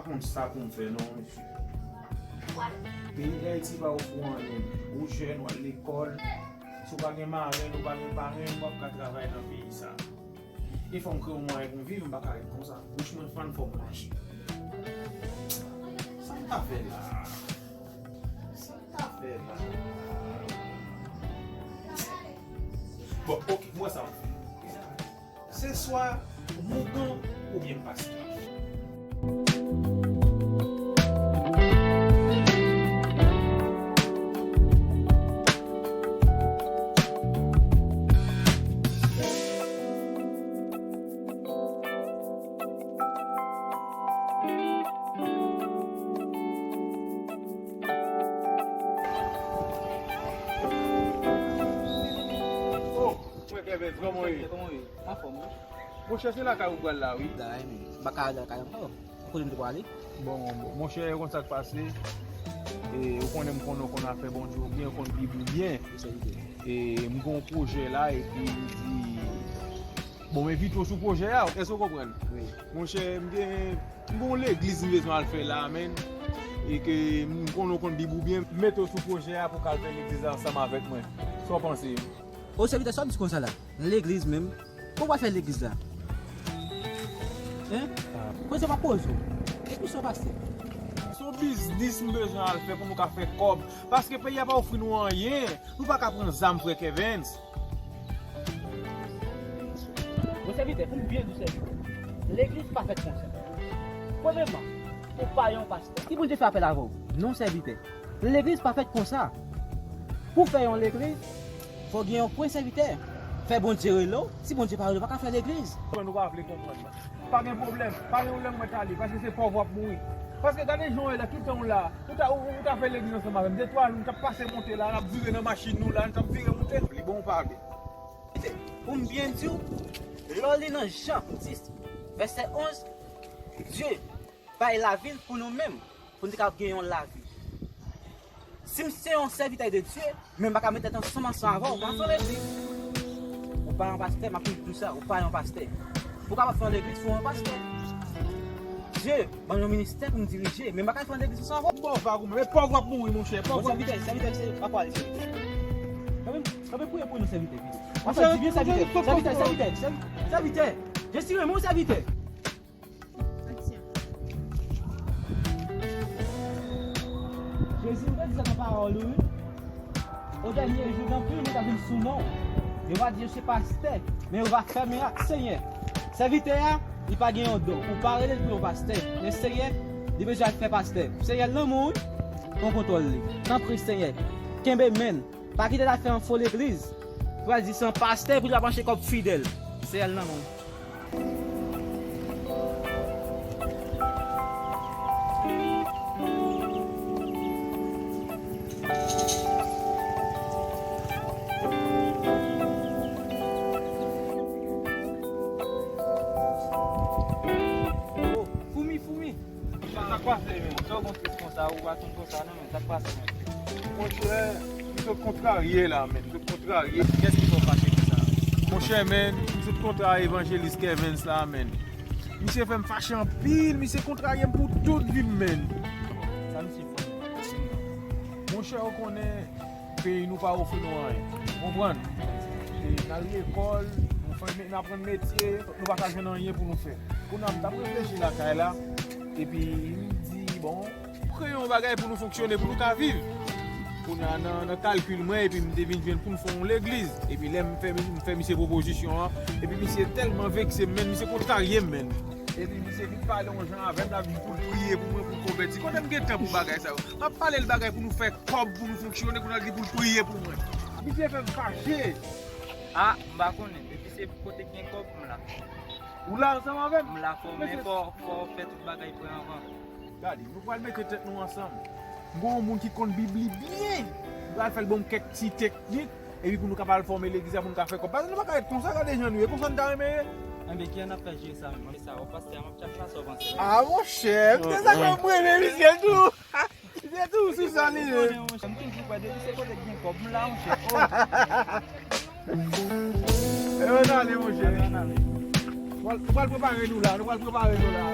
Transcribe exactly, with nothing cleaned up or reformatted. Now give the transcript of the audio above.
Konn sa pou m fè non, mesye. Peyi Dayiti pa ofri w anyen. Ou jèn, w al lekòl. Si w pa gen marenn, ou pa gen parenn, w ap ka travay nan peyi sa. E fò m kreye yon mwayen pou m viv, m pa ka ret konsa. Bouch mwen fann, fò m manje. Sa m ta fè la? Sa m ta fè la? Bon, oke, m wè sa m fè. Se swa m ougan oubyen m pastè. Oh, frè Kevens, kòman w ye? Kòman w ye? Anfòm, wi. Monchè, se lakay ou pral la, wi. Da, wi, men. M pa ka al lakay ankò. Ou konnen m te pwale? Bon, bon, monchè, ou konn sa k pase. E, ou konnen m konnen ou konn afè Bondye ou byen, ou konn Bib ou byen. Wi, sèvitè. E, m gen yon pwojè la, epi m di, bon, m envite w sou pwojè a, èske w konprann? Wi. Monchè, m gen, m gen yon legliz m bezwen al fè la, menn. E ke m konnen ou konn Bib ou byen, m mete w sou pwojè a pou w ka al fè legliz la ansanm avèk mwen. Sa w panse? O, sèvitè, sa w ap di konsa la? Legliz menm? Kòman w ap fè legliz la? Hein? Koze w pa poze w. E pou sa w pase? Se yon biznis m bezwen al fè pou nou ka fè kòb. Paske peyi a pa ofri nou anyen. Nou pa ka pran zam, frè Kevens. Bon, sèvitè, pou m byen di w, sèvitè, legliz pa fèt konsa. Premyèman, ou pa yon pastè. Ki Bondye fè apèl avè w? Non, sèvitè. Legliz pa fèt konsa. Pou fè yon legliz, fò gen yon pwen, sèvitè. Fè Bondye rele w. Si Bondye pa rele w, pa ka fè legliz. Mwen, nou pa vle konprann, non. Pa gen pwoblèm. Pa gen pwoblèm, mwen t ale, paske se pòv w ap mouri. Paske gade jan w ye la, tout tan w la, ou ta, ou, ou ta fè legliz ansanm avè m. De twa jou, nou t ap pase monte la, n ap vire nan machin nou la, nou t ap vire monte. Li bon ou pa vle? Pou m byen di w, lè w li nan Jan dis, vèsè onz, Dye bay lavi l pou nou menm, pou n te kapab gen yon lavi. Si m se yon sèvitè de Dye, men m pa ka met tèt ansanm ansanm avè w, pa fè yon legliz. Ou pa yon pastè, m ap toujou di w sa, ou pa yon pastè. Ou kapab fè yon legliz, fè yon pastè. Dye ban m yon ministè pou m dirije, men m pa ka fè yon legliz ansanm avè w. Pòv pa goumen, men pòv w ap mouri, monchè, pòv w ap. Sèvitè, sèvitè, se pa pale, sèvitè. Kanpe, kanpe priye pou nou, sèvitè, pito. Monchè, sèvitè, sèvitè, sèvitè, sèvitè. Jezi renmen w, sèvitè. Jezi, ou te di sa nan pawòl ou, wi. O dènye jou, gen anpil moun k ap vin sou non w. Yo va di yo se pastè, men yo va fèmen ak Senyè. Sèvitè a, li pa gen yon don. Ou pa rele l pou yon pastè. Men Senyè, li bezwen al fè pastè. Senyè, lanmou, wi, pran kontwòl li. Tanpri, Senyè, kenbe men l. Pa kite l al fè yon fo legliz. Pou al di se yon pastè pou l ap manche kòb fidèl. Senyè, lanmou. Oh, foumi, foumi. Sa k pase, men? Sa w gon tris konsa, ou pa konn konsa, non, men sa k pase, men? Monchè, m sot kontrarye la, men. M sot kontrarye. Kiyès ki fè w fache konsa? Monchè, men, m sot kontrarye evanjelis Kevens la, men. Misye fè m fache anpil, misye kontrarye m pou tout vi m, men. Sa misye fè w? Monchè, ou konnen peyi nou pa ofri nou anyen. Ou konprann? E n al lekòl, nou fè, n aprann metye, nou pa ka jwenn anyen pou nou fè. Kounye a, m t ap reflechi lakay la, epi m di, bon, kreye yon bagay pou nou fonksyone, pou nou ka viv. Kounye a, nan, nan kalkil mwen, epi m te vin jwenn pou m fè yon legliz. Epi lè m fè, m fè misye pwopozisyon an, epi misye tèlman vekse m, men misye kontrarye m, men. Epi misye vin pale yon jan avè m, l ap di pou l priye pou mwen, pou m konvèti. Kote m gen tan pou bagay sa yo? M ap pale l bagay pou nou fè kòb, pou nou fonksyone, kounye a l di pou l priye pou mwen. Misye fè m fache. A, m pa konnen. Depi se kote gen kòb, m la. Ou la ansanm avè m? M la, fò, men fò, fò fè tout bagay pran avan. Gade, nou pral mete tèt nou ansanm. M gon yon moun ki konn Bib li byen. M pral fè l ban m kèk ti teknik, epi pou nou kapab fòme legliz la, pou nou ka fè kòb. Paske nou pa ka ret konsa, gade jan nou ye. Konsa n ta renmen ye. Enben, kijan n ap fè jere sa menm? Sa, o pastè, m ap tchak la, sa w panse? A, monchè, m te sa konprann misye tou. Se tou sou sa li ye. M toujou kwè depi se kote k gen kòb, m la, monchè. Oh. E ann ale, monchè. Ann ale. Nou pral, nou pral prepare nou la, nou pral prepare nou la.